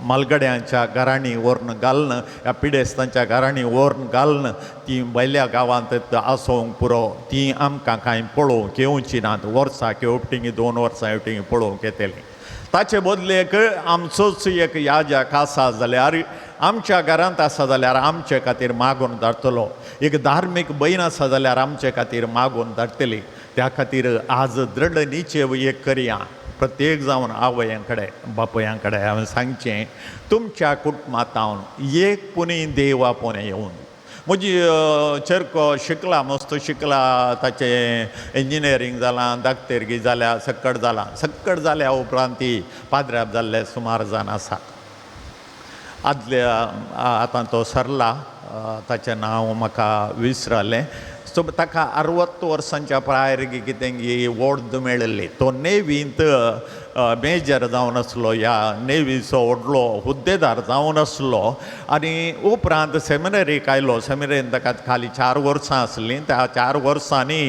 म्हालगड्यांच्या घरांनी व्हरून घालून ह्या पिडेस्तांच्या घरांनी व्हरून घालून ती भायल्या गांवांत आसोंक पुरो. ती आमकां कांय पळोवंक येवची नात. वर्साक हेवटेन 2 वर्सां हेवटेन पळोवंक येतलीं. ताचे बदलेक आमचोच एक याजक आसा जाल्यार आमच्या घरांत आसा जाल्यार आमचे खातीर मागून धाडटलो. एक धार्मीक भयण आसा जाल्यार आमचे खातीर मागून धाडटली. त्या खातीर आज दृढ निश्चय एक करया. प्रत्येक जावन आवयां कडेन बापयां कडेन हांवें सांगचें, तुमच्या कुटुंबांत एक पुणी देव आपोवन येवन. म्हजी चेरको शिकला, मस्त शिकला, ताचें इंजिनियरींग जालां, दाक्तेरगी जाल्या, सक्कड जालां. सक्कड जाल्या उपरांत ती पाद्र्याब जाल्ले सुमार जाण आसा. आदल्या आतां तो सरला, ताचें नांव म्हाका विसरलें. सो ताका 60 वर्सांच्या प्रायर कितें वॉर्द मेळिल्ली. तो नेवींत मेजर जावन आसलो, ह्या नेवीचो व्हडलो हुद्देदार जावन आसलो. आनी उपरांत सेमिनरीक आयलो. सेमिनरीन ताका खाली 4 वर्सां आसलीं. त्या 4 वर्सांनी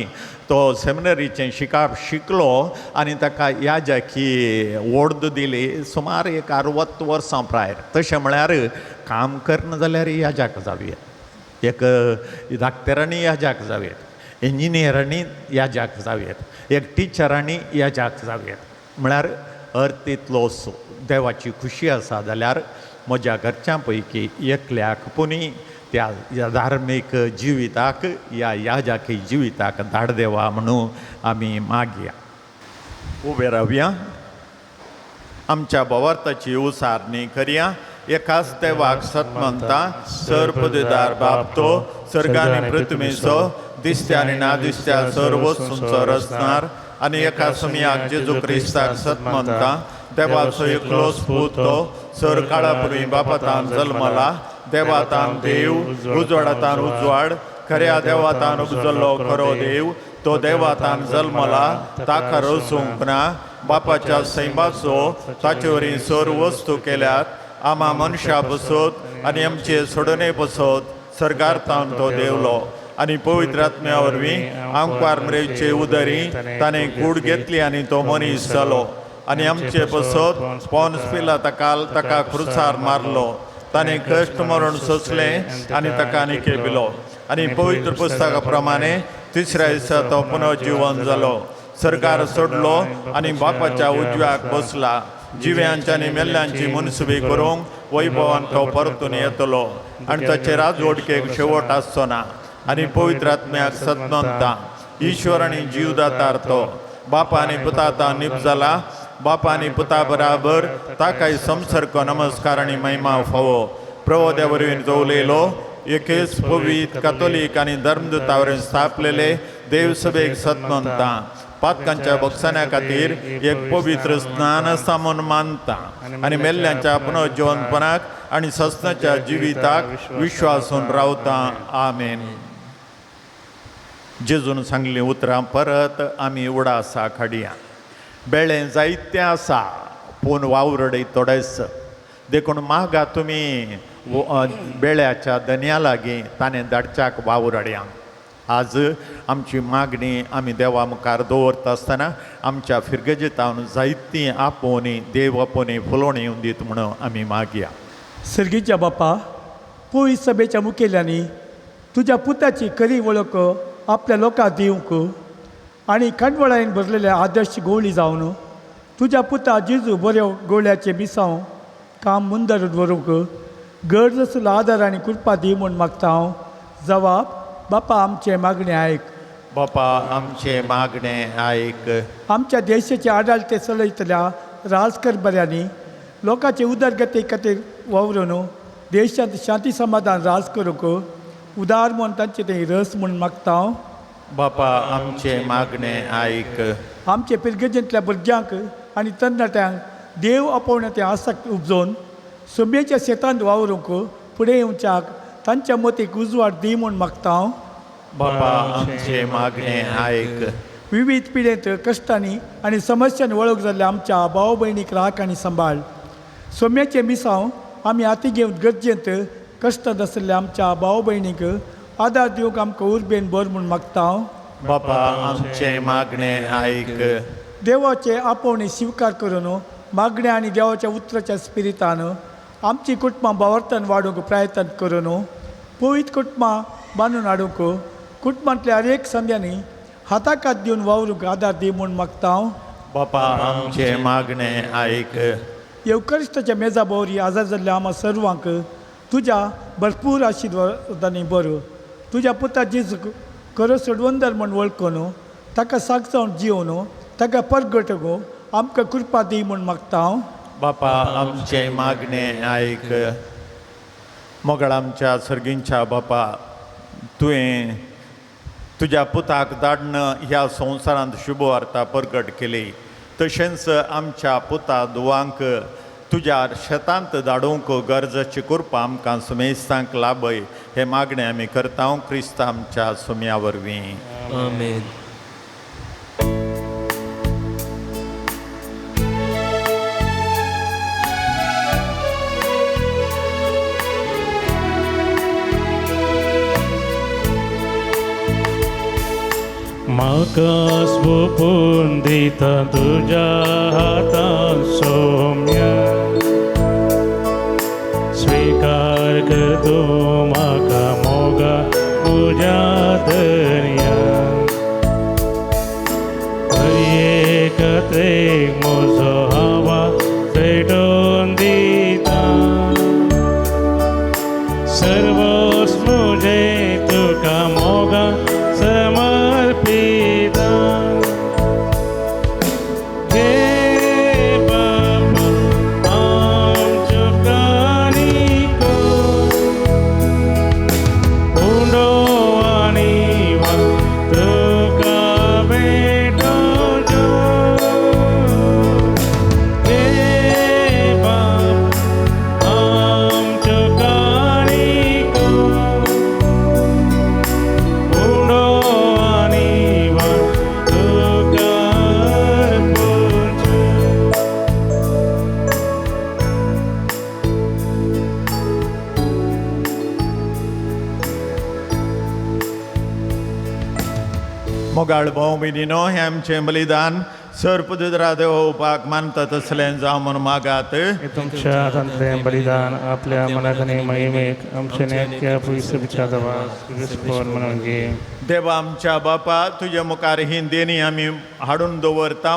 तो सेमिनरीचें शिकाप शिकलो आनी ताका याजकी वॉर्द दिली सुमार एक 60 वर्सां प्रायर. तशें म्हळ्यार काम करना जाल्यार याजक जावया, एक डाक्टरांनी याजक जावयेत, इंजिनियरांनी याजक जावयेत, एक टिचरांनी याजक जावयेत. म्हळ्यार अर्थ इतलो देवाची खुशी आसा जाल्यार म्हज्या घरच्यां पैकी एकल्याक पुणी त्या धार्मीक जिविताक ह्या याजकी जिविताक धाड देवा म्हणून आमी मागया. उबे रावया, आमच्या भवार्थाची उसारणी करया. एकाच देवाक सतमंता सर पदवीदार बाप तो सर्गानी पृथ्वीचो दिसत्या आनी ना दिसत्या सर वस्तूंचो रचणार आनी एका सुमयाक जेजू क्रिस्ताक सतमंता देवाचो एकलोच पूत तो सर काळा पूर्वी बापातान जल्मला, देवातान देव, उजवाडातान उजवाड, खऱ्या देवातान उपजल्लो खरो देव, तो देवातान जल्मला, ताका रचूंक ना, बापाच्या सैमाचो ताचे वरवीं सर वस्तू केल्यात, आमा मनशा बसत आनी आमचे सोडणे बसत सरकार तावन तो देवलो आनी पवित्र आत्म्या वरवीं आंकवार मरेचे उदरी ताणें कूड घेतली आनी तो मनीस जालो आनी आमचे बसत पोन्स पिलाता ताका क्रुसार मारलो, ताणें कश्ट मरण सोंसलें आनी ताका निके पिलो आनी पवित्र पुस्तका प्रमाणे तिसऱ्या दिसा तो पुनर्जिवन जालो, सरकार सोडलो आनी बापाच्या उजव्याक बसला, जिव्यांची आनी मेल्ल्यांची मुनसुबी करूंक वैभवान तो परतून येतलो आनी ताचे राजवटकेक शेवट आसचो ना. आनी पवित्र आत्म्याक सतमंता ईश्वर आनी जीवदातार तो बापा आनी पुता निप जाला, बापा आनी पुता बराबर ताकाय संसर्ग नमस्कार आनी महिमा फावो. प्रभो वरवीं जो उलयलो एकेच पवित्र कातोलीक आनी धर्मदूता वरवीं स्थापलेले देवसभेक सतमंता पातकांच्या बक्षाण्या खातीर एक पवित्र स्नान आसा म्हूण मानता आनी मेल्ल्यांच्या पुनर्जिवनपणाक आनी सस्नाच्या जिविताक विश्वासून रावता. आमेन. जेजून सांगलीं उतरां परत आमी उडासा काडया. बेळें जायतें आसा पूण वावरडे थोडेच, देखून मागा तुमी बेळ्याच्या धनया लागीं ताणें धाडच्याक वावरड्या. आज आमची मागणी आमी देवा मुखार दवरता आसतना आमच्या फिरगजेतावन जायतीं आपोवणी देव आपोवणी फुलोवणी येवन दीत म्हणून आमी मागया. सर्गीच्या बापा, पयस सभेच्या मुखेल्यांनी तुज्या पुताची खरी वळख आपल्या लोकांक दिवंक आनी खांडवळायन भरलेले आदर्श गोवळी जावन तुज्या पुता जेजू बऱ्यो गोवळ्याचें मिसांव काम मुंदर दवरूंक गरज आसलो आदार आनी कृपा दी म्हूण मागता हांव. जवाब बापा आमचें मागणें आयक. बापा आमचें मागणें आयक. आमच्या देशाचे आडाळते चलयतल्या राजकारभाऱ्यांनी लोकांचे उदरगती खातीर वावरून देशांत शांती समाधान राज करूंक उदार म्हूण तांचे ते रस म्हूण मागता हांव. बापा आमचें मागणें आयक. आमचे पिरगेजेंतल्या भुरग्यांक आनी तरणाट्यांक देव आपोवण्या ते आसक्त उपजोवन सुंबेच्या शेतांत वावरूंक फुडें येवच्याक तांच्या मतीक उजवाड दी म्हूण मागता हांव. बापा आमचें मागणें आयक. विविध पिडेंत कश्टांनी आनी समस्यांनी वळख जाल्ल्या आमच्या भाव भयणीक राख आनी सांबाळ. सोम्याचें मिसांव आमी हाती घेवन गरजेंत कश्टांत आशिल्ल्या आमच्या भाव भयणीक आदार दिवंक आमकां उर्बेन बर म्हूण मागता हांव. बापा आमचें मागणें आयक. देवाचे आपोवणे स्विकार करून मागणें आनी देवाच्या उतराच्या स्पिरितान आमची कुटुंबां बावर्तन वाडूंक प्रयत्न करून पवित्र कुटुंबां बांदून हाडूंक कुटुंबांतल्या हर एक संद्यांनी हाताक हात दिवन वावरूंक आदार दी म्हूण मागता हांव. बापा आमचें मागणें आयक. येवकरिश्ताच्या मेजा भोवरी आजार जाल्ल्या आमा सर्वांक तुज्या भरपूर आशिर्वादांनी बरो. तुज्या पुता जेजूक खरो सोडवंदर म्हूण वळखून ताका साक जावन जिवन ताका परगट गो आमकां कृपा दी म्हूण मागता हांव. बापा आमचें मागणें आयक. मोगळ आमच्या सर्गींच्या बापा, तुवें तुज्या पुताक धाडून ह्या संवसारांत शुभवार्ता परगट केली, तशेंच आमच्या पुता धुवांक तुज्या शेतांत धाडूंक गरजेची कृपा आमकां सुमेस्तांक लाभय हें मागणें आमी करता क्रिस्त आमच्या सुम्या वरवीं. आमेन. म्हाका सोंपून दिता तुज्या हातान सौम्य, स्वीकार कर तूं म्हाका मोगा तुज्या दर्या. हर एक त्रेक म्हजो हवा पेटोवन दिता, सर्वस्व म्हजें तुका मोगा समर्पिता. हे बाबा आमच्यो काणयो उंडो आनी वा तुका भेटोवच्यो. हे बाबा आमच्यो काणयो उंडो आनी वा तुका अर्पुच्यो. मोगाळ भाव भयणीनो, हें आमचें बलिदान सर पवित्र देवपाक मानता तसलें जावं म्हूण मागात. हे तुमच्या हातांतलें बलिदान आपल्या मनाक आनी महिमेक आमच्या नेत्या पयसुच्या देवाक म्हणून घे. देवा आमच्या बापा, तुज्या मुखार ही देणी आमी हाडून दवरता,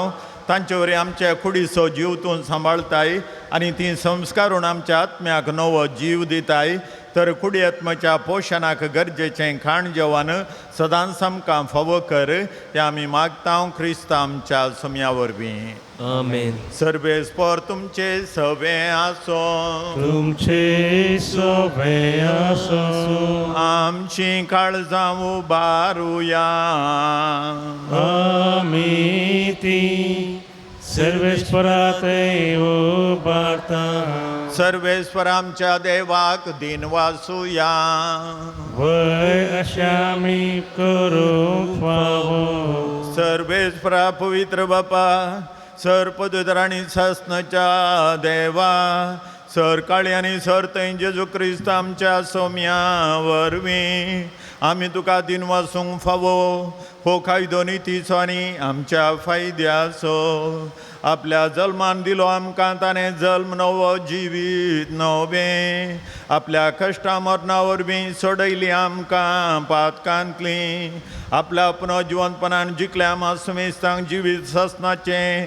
तांचे वरी आमच्या कुडीचो जीव तूं सांबाळताय आनी ती संस्कारून आमच्या आत्म्याक नवो जीव दिताय. तर कुडी आत्म्याच्या पोशणाक गरजेचें खाण जेवण सदांच आमकां फावो कर, हें आमी मागता क्रिस्त आमच्या सुम्या वरवीं. आमेन. सर्वेस्पर तुमचे सवे आसो. तुमचे सोबे आसो. आमची काळजां उबारुया. आमी ती सर्वेस्परा थंय उबारता. सर्वेस्पर आमच्या देवाक दिन वासुया. वय अशें आमी करूंक फावो. सर्वेस्परा पवित्र बापा, सर पवित्र आनी सासणाच्या देवा, सर काळी आनी सर थंय जेजू क्रिस्त आमच्या सोम्या वरवीं आमी तुका दिन वासूंक फावो. हो कायदो नितीचो आनी आमच्या फायद्याचो. आपल्या जल्मान दिलो आमकां ताणें जल्म नवो जिवीत नवें, आपल्या कश्टा मरणा वरवीं सोडयली आमकां पातकांतली, आपल्या पुनर्जिवंतपणान जिखल्या आमा सुमेस्तांक जिवीत सासणाचें,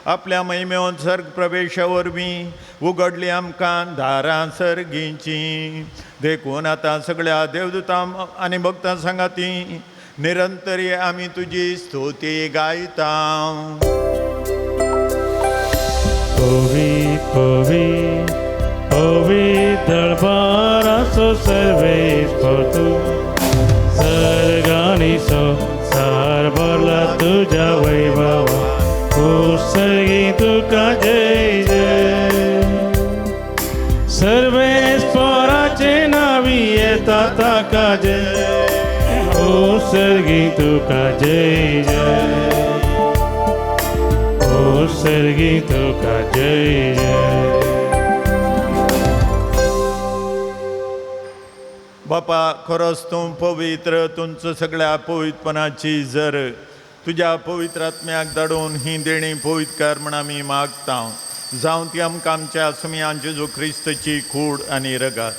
आपल्या महिमेवन सर्ग प्रवेशा वरवीं उगडली आमकां दारां सर्गींची. देखून आतां सगळ्या देवदूतां आनी भक्तां सांगाती निरंतरी आमी तुजी स्तुती गायता. पवित्र पवित्र पवित्र दरबाराचो सर्वेस्पर तूं, सर्गांनी संवसार भरला तुज्या वैभवा, सर्गी तुका जय जय. सर्वेस्पराचे नावी येता ताका जय, ओ सर्गी तुका जय जय, ओ सर्गी तुका जय जय. बापा खरोच तूं पवित्र, तुमचो सगळ्या पवित्रपणाची जर तुज्या पवित्र आत्म्याक धाडून ही देणी पवित्र कर म्हण आमी मागता. जावं ती आमकां आमच्या सुमयान जेजू क्रिस्तची कूड आनी रगत.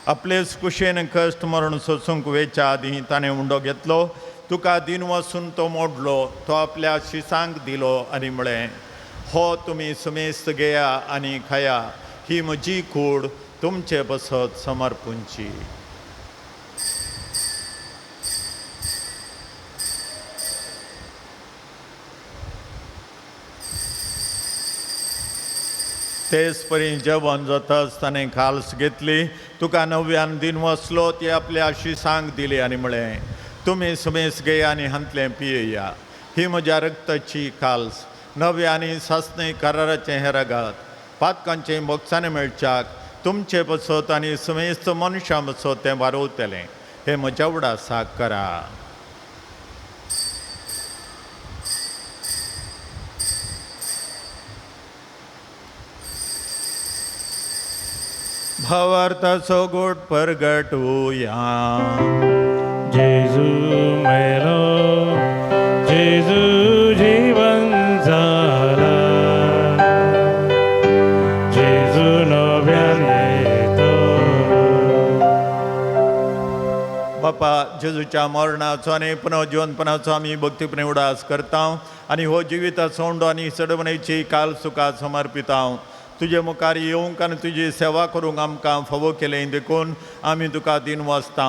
आपलेच कुशेन कश्ट मरण सोसूंक वेच्या आदीं ताणें उंडो घेतलो, तुका दिन वसून तो मोडलो, तो आपल्या शिसांक दिलो आनी म्हळें, हो तुमी सुमेस्त घेया आनी खाया, ही म्हजी कूड तुमचे बसत समर्पूंची. तेच परी जेवण जाताच ताणें खाल्स घेतली, तुका नव्यान दिन वसलो, ती आपल्या शिसांक दिली आनी म्हळें, तुमी सुमेस घेया आनी हांतलें पियेया, ही म्हज्या रक्ताची खाल्स, नव्या आनी सासणे कराराचें हें रगत, पातकांचें बोगसाणें मेळच्याक तुमचे पसत आनी सुमेस्त मनशां पसत तें वारोवतलें. हें म्हज्या उडासाक करा. भावार्थाचो गोट परगटूया. जेजू मेलो, जेजू जीवन जाला, जेजू नव्यान येतो. बापा, जेजूच्या मरणाचो आनी पुनर्जीवनपणाचो आमी भक्तीपणे उडास करता आनी हो जिविताचो उंडो आनी चडवणेची काल सुखा समर्पिता. तुजे मुखार येवंक आनी तुजी सेवा करूंक आमकां फावो केलें देखून आमी तुका दिन वाचता.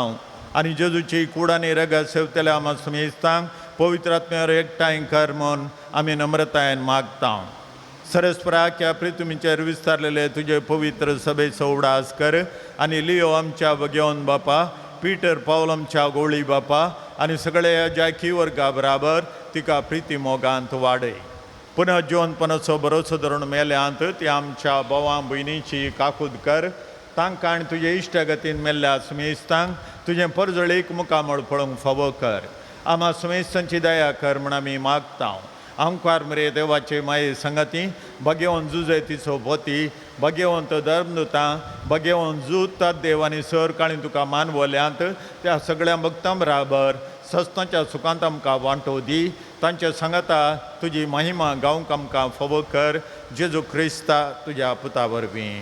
आनी जेजूची कूड आनी रगत सेवतल्या आमा सुमेस्तांक पवित्र आत्म्यार एकठांय कर म्हूण आमी नम्रतायेन मागता. सरस्पराच्या प्रितुमीचेर विस्तारलेले तुजे पवित्र सभेचो उडास कर आनी लियो आमच्या भगेवन बापा, पीटर पावल आमच्या गोळी बापा आनी सगळे जाकी वर्गा बराबर तिका प्रिती मोगांत वाडय. पुनः जिवनपणाचो भरोसो धरून मेल्यांत ती आमच्या भावां भयणीची काकूद कर, तांकां आनी तुजे इश्टागतीन मेल्ल्या सुमेस्तांक तुजें परजळीक मुखामळ पळोवंक फावो कर. आमा सुमेस्तांची दया कर म्हण आमी मागता. आमकार मरे देवाचे माये संगती भगेवन जुजे तिचो बोती, भगेवंत धर्मदुतां, भगेवन जूत देव आनी सर काळी तुका मानवल्यांत त्या सगळ्या भक्तां बराबर सस्तांच्या सुखांत आमकां वांटो दी. तांच्या सांगाता तुजी महिमा गावंक आमकां फावो कर, जेजू क्रिस्ता तुज्या पुता वरवीं.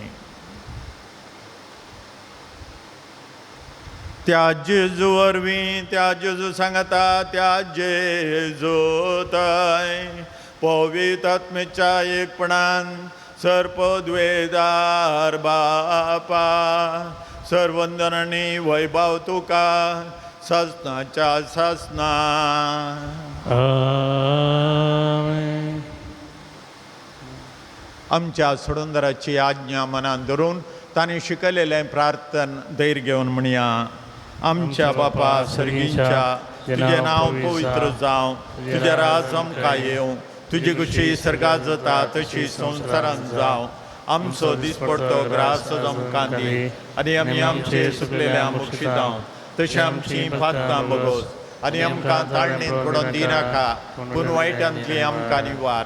त्या जेजू वरवीं, त्या जेजू सांगाता, त्या जेजू ताय पवित्र आत्म्याच्या एकपणान सर्पद्वेदार बापा सर्वंदन आनी वैभव तुका ससनाच्या ससना. आमेन. आमच्या सोडूनदाराची आज्ञा मनान धरून तांणी शिकयलेलें प्रार्थन धैर्य घेवन म्हणया. आमच्या बापा सर्गींच्या, तुजें नांव पवित्र जावं, तुजें राज आमकां येवं, तुजी खुशी सर्गात जाता तशी संवसारांत जावं. आमचो दिसपडतो ग्रास आमकां दी आनी आमी आमचे सुकलेल्या बक्षितां तशें आमची पातकां बगोस आनी आमकां ताळणींत पडोवन दिनाका, पूण वायटांतली आमकां निवार.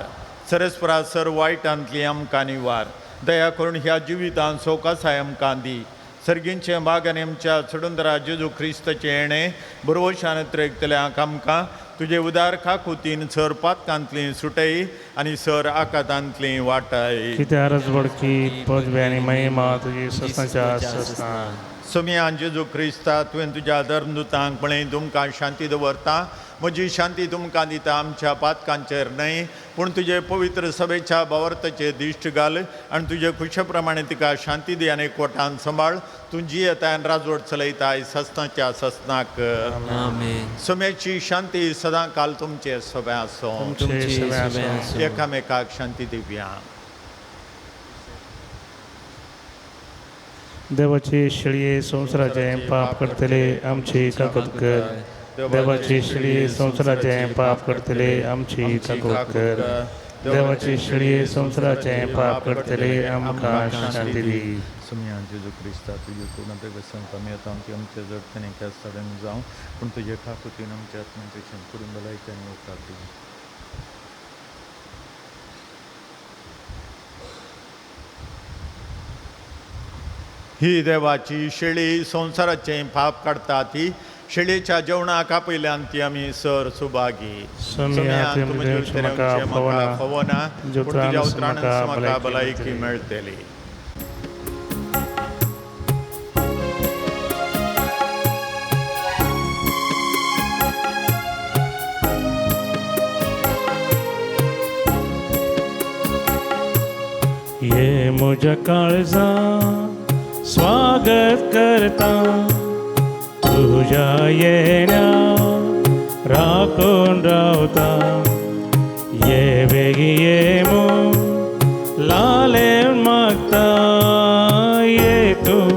सरस्परा सर वायटांतली आमकां निवार. दया करून ह्या जिवितांत सवकासाय आमकां दी. सर्गींचे बाग आनी आमच्या चडुंदरा जेजू क्रिस्ताचें येणें बरोवशान त्रेकतल्यांक आमकां तुजे उदार काकुतीन सर पातकांतली सुटय आनी सर आकातांतली वाटाय. कित्याक रजवडकी पदवी आनी महिमा तुजी ससनाच्या ससना. सोमयान जेजू क्रिस्ता, तुवें तुज्या धर्मदुतांक म्हळें, तुमकां शांती दवरता, म्हजी शांती तुमकां दिता, आमच्या पातकांचेर न्हय पूण तुजे पवित्र सभेच्या भावार्थाचेर दिश्ट घाल आनी तुजे खुशे प्रमाणे तिका शांती दी आनी कोटान सांबाळ. तूं जियेताय आनी राजवट चलयताय ससनाच्या ससनाक. सोम्याची शांती सदां काल तुमचे सभे आसूं. एकामेकाक शांती दिवया. देवाची शेळये संवसाराचें पाप करतले आमची काकूत कर. देवाची शेळये संवसाराचें पाप करतले आमची काकूत कर. देवाची शेळये संवसाराचें पाप करतले आमकां शांती दी. सोमया जेजू क्रिस्ता, तुजे कोणाचे सांगता आमी आतां आमचे आमच्या जडतेने खेळसाड्यान जावं, पूण तुजे काकुतीन आमच्या आत्म्याचे शेण करून भलायकी आनी उपकार दी. ही देवाची शेळी संवसाराचें पाप काडटा ती शेळीच्या जेवणाक आपयल्यान ती आमी सर सुभागी. सोम्या, तुवें तुजें म्हजें म्हाका म्हाका फवना, फवना, तुज्या पूण तुज्या उतरानच उतरानच म्हाका म्हाका भलायकी भलायकी मेळटली. ये म्हज्या काळजा स्वागत करता तुज्या येण्या राखून रावता. ये बेगी ये मो लाले मागता ये तूं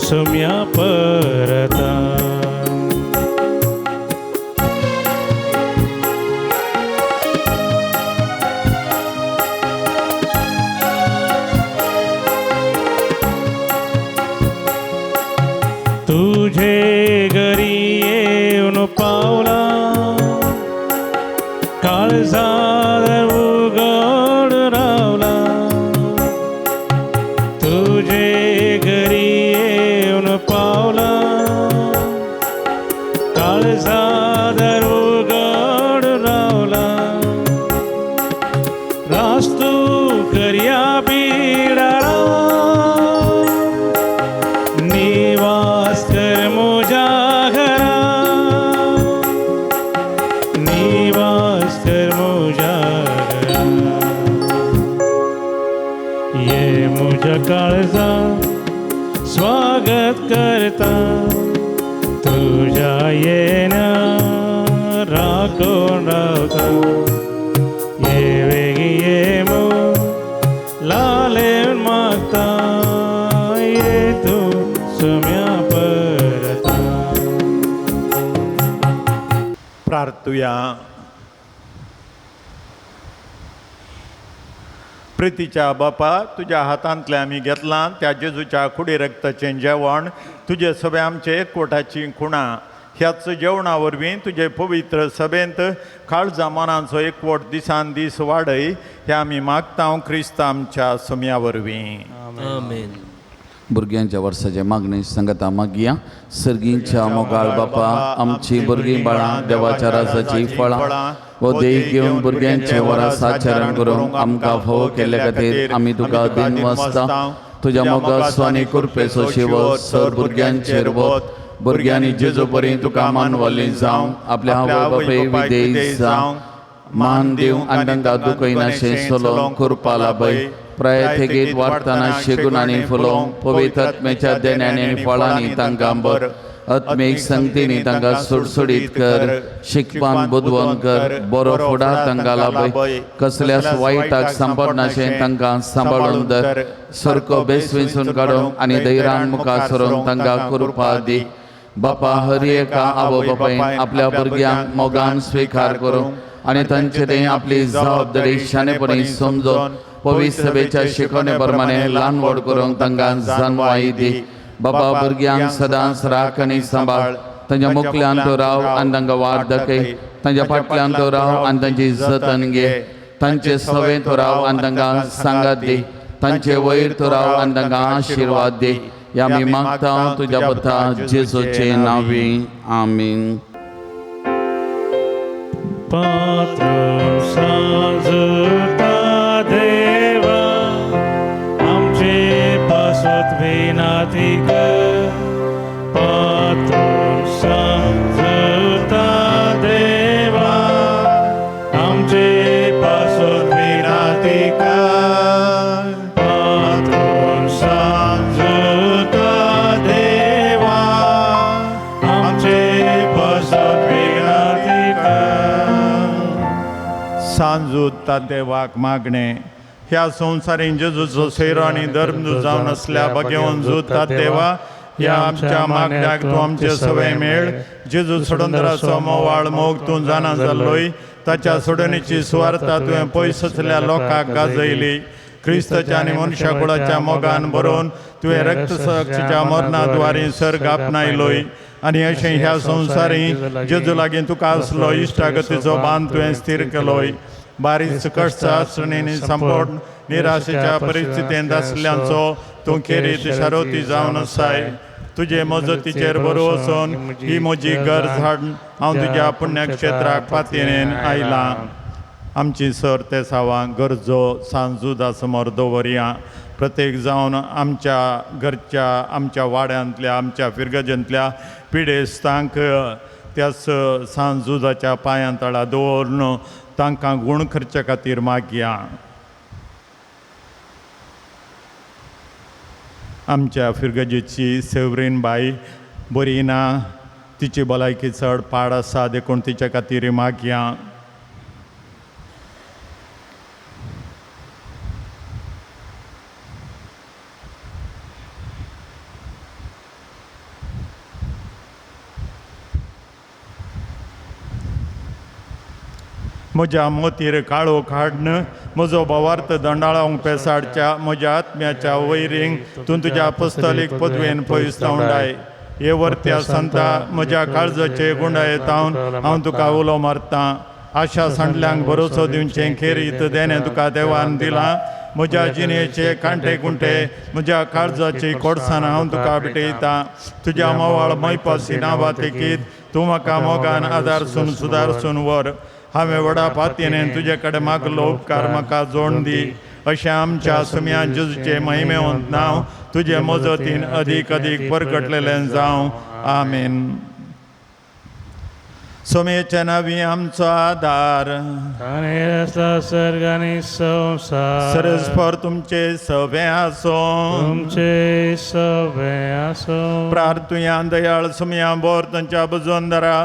सुम्या परता. तुझे घरी येवन पावला काळजार उगड रावला. तुझे घरी येवन पावला काळजार उगड रावला. रास्तू करया बिडारा निवास कर म्हज्या घरा, निवास कर म्हज्या घरा. ये म्हज्या काळजा स्वागत करता तुज्या येण्या राखून रावता. ये वेगी ये मो लाले मागता ये तूं सुम्या परता. प्रार्थुया. प्रितीच्या बापा, तुज्या हातांतलें आमी घेतलां त्या जेजूच्या कुडी रक्ताचें जेवण, तुजे सभे आमचे एकवटाची खुणां. ह्याच जेवणा वरवीं तुजे पवित्र सभेंत काळजा मनांचो एकवट दिसान दीस वाडय, हें आमी मागता क्रिस्त आमच्या सुम्या वरवीं. आमेन. भुरग्यांच्या वर्साचे मागणी सांगता मागया. सर्गींच्या मोगाळ बापा, आमची भुरगीं बाळां देवाच्या राजाची फळां हो देख घेवन भुरग्यांचे वरास आचरण करूंक आमकां फावो केल्ल्या खातीर आमी तुका दिनवासता. तुज्या मोगाचो आनी कृपेचो शिव सर भुरग्यांचेर वत. भुरग्यांनी जेजू बरी तुका मानवली जावं, आपल्या आवय बापूय विदेश जावं, मान दिवंक आनी तांकां दुखयनाशें चलोवंक कृपा लाभय. प्रायथेगीत वाडटना शेगून आनी फुलोवंक पवित्र आत्म्याच्या देण्यांनी आनी फळांनी तांकां बर आत्मीक संगतींनी तांकां सुडसुडीत कर, शिकपान बुदवंत कर, बरो फुडार तांकां लाभय. कसल्याच वायटाक सांपडनाशें तांकां सांबाळून धर. सारको बेस विंचून काडूंक आनी धैर्यान मुखार सरूंक तांकां कृपा दी. बापा, हर एका आवय बापायन आपल्या भुरग्यांक मोगान स्विकार करूंक आनी तांचे ते आपली जबाबदारी शाणेपणी समजून पवित्र सभेच्या शिकवणे प्रमाणे ल्हान व्हड करूंक तांकां जाणवाय दी. बाबा, भुरग्यांक सदांच राख आनी सांबाळ. तांच्या मुखल्यान तो राव आनी तांकां वाट दाखय. तांच्या फाटल्यान तो राव आनी तांची जतन घे. तांचे सवे तो राव आनी तांकां सांगात दी. तांचे वयर तो राव आनी तांकां आशिर्वाद दी. ह्या आमी मागता तुज्या पुता जेजूचे नांवी. आमीन. पात्र सांजता देवा आमचे पासत विनाती कर. पात्र सांजता देवा आमचे पासत विनाती कर. पात्र सांजता देवा आमचे पासत विनाती कर. सांजूत देवाक मागणे. ह्या संवसारीन जेजूचो सैरो आनी धर्म जावन आसल्या बगेवन जुता देवा, ह्या आमच्या मागण्याक तूं आमचे सवय मेळ. जेजू सोडंदराचो मोवाळ मोग तूं जाणा जाल्लोय, ताच्या सोडणीची सुवार्ता तुवें पयस आसल्या लोकांक गाजयली. क्रिस्ताच्या आनी मनशा कुळाच्या मोगान बरोवन तुवें रक्तसाक्षीच्या मरणाद्वारे सर्ग आपणायलोय. आनी अशें ह्या संवसारी जेजू लागीं तुका आसलो इश्टागतीचो बांद तुवें स्थीर केलोय. बारीक कश्ट आसणींनी संपूर्ण निराशेच्या परिस्थितींत आसल्यांचो तूं खेरीत शारोती जावन आसाय. तुजे मजतीचेर बरो वचून ही म्हजी गरज हाडून हांव तुज्या पुण्यक्षेत्राक पातयेन आयलां. आमची सर ते सावां गरजो सांजुदा समोर दवरया. प्रत्येक जावन आमच्या घरच्या, आमच्या वाड्यांतल्या, आमच्या फिरगजेंतल्या पिडेस्तांक त्याच सांजुदाच्या पांयां तळा दवरून तांकां गूण करचे खातीर मागया. आमच्या फिरगजेची सेवरीन बाई बरी ना, तिची भलायकी चड पाड आसा देखून तिच्या खातीर मागया. म्हज्या मोतीर काळो काडन म्हजो भावार्थ दंडाळावंक पेसाडच्या म्हज्या आत्म्याच्या वैरींक तूं तुज्या पुस्तलीक पदवेन पयस धांवडाय. हे वर्त्या संता म्हज्या काळजाचे गुंडाये तावन हांव तुका उलो मारतां. आशा सांडल्यांक भरोसो दिवचें खेरीत देणें तुका देवान दिलां. म्हज्या जिणेचे कांटे कुंटे म्हज्या काळजाची कोडसाण हांव तुका भेटयतां. तुज्या मोवाळ मैपासी नांवा तेकीत तूं म्हाका मोगान आदारसून सुदारसून व्हर. हांवें व्हडा पातयेन तुजे कडेन मागलो उपकार म्हाका जोड दी. अशें आमच्या सुम्या जेजूचे महिमेवंत नांव तुजे मजतीन अदीक अदीक परगटलेलें जावं. आमेन. सोमेच्या नांवी आमचो आदार सरस्पर तुमचे सवे आसो. तुमचे सवे आसो. प्रार्थुया दयाळ सुम्या बोर तांच्या बुजवंदरा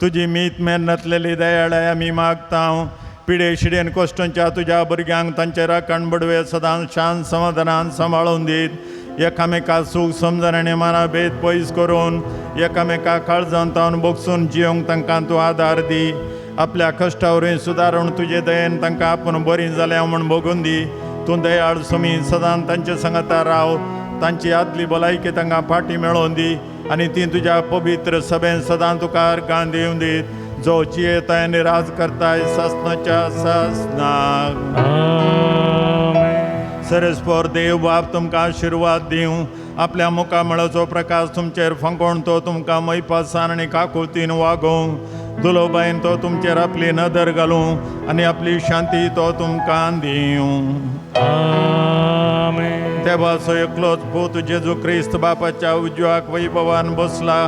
तुजी मीत मेहनतलेली दयाळाय आमी मागता. पिडे शिडेन कोश्टांच्या तुज्या भुरग्यांक तांचे राखण बडवे सदांच शांत समाधानान सांबाळून दीत. एकामेका सूख समजण आनी मानाभेद पयस करून एकामेका काळजान तावन बोगसून जियोंक तांकां तूं आदार दी. आपल्या कश्टा वरवीं सुदारून तुजे दयेन तांकां आपूण बरीं जाल्या म्हूण भोगून दी. तूं दयाळ सुमी सदांच तांचे सांगाता राव. तांची आदली भलायकी तांकां फाटी मेळोवन दी आनी ती तुज्या पवित्र सभेन सदां तुका अर्गां दिवन दीत. जो जियेताय आनी राज करताय सासनाच्या सासनाक. सरस्पर देव बाप तुमकां आशिर्वाद दिवं. आपल्या मुखामळाचो प्रकाश तुमचेर फांकोवन तो तुमकां मैपासान आनी काकुळतीन वागोवं. दुलोबायन तो तुमचेर आपली नदर घालूं आनी आपली शांती तो तुमकां दिवं. देवाचो एकलोच पूत जेजू क्रिस्त बापाच्या उजव्याक वैभवान बसला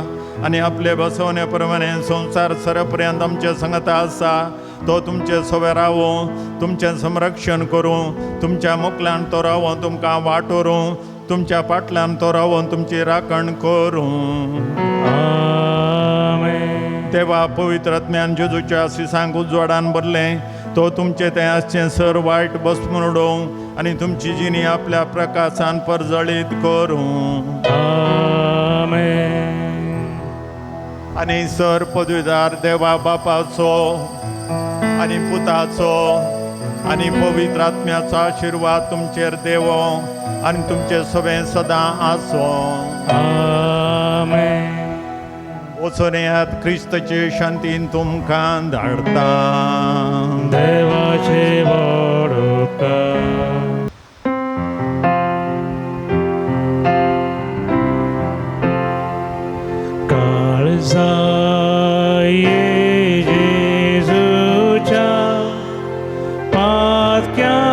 आनी आपले बसवणे प्रमाणे संवसार सरपर्यंत आमचे सांगाता आसा. तो तुमचे सवे रावूं, तुमचें संरक्षण करूं, तुमच्या मुखल्यान तो रावों तुमकां वाट व्हरूं, तुमच्या फाटल्यान तो रावोन तुमची राखण करूं. देवा पवित्र आत्म्यान जेजूच्या आशिसांक उजवाडान भरलें तो तुमचें तें आसचें सर वायट बसमून उडोवं आनी तुमची जिणी आपल्या प्रकाशान परजळीत करूं. आनी सर पदवीदार देवा बापाचो आनी पुताचो आनी पवित्र आत्म्याचो आशिर्वाद तुमचेर देवो आनी तुमचे सगळें सदां आसूं. वचून येयात, क्रिस्ताचे शांतीन तुमकां धाडटा. देवाचे व्हड उपकार. काळजा जेजूच्या पातक्यांक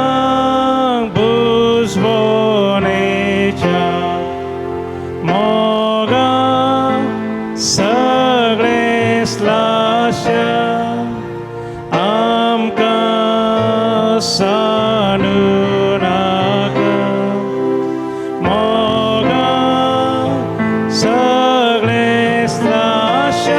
बुजवणेच्या मोगा सगळें स्लाश्या आमकां सांडू नाका. मोगा सगळें स्लाश्या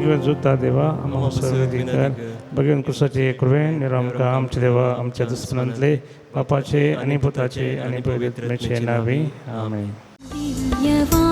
घेवन जुता देवा आमकां विनंती कर. भगवंत क्रिस्ताचे कृपेन निरामकां आमचे देवा आमच्या दुस्मनांतले बापाचे आनी पुताचे आनी पवित्र आत्म्याचे नावे. आमेन. दिव्यवाणी.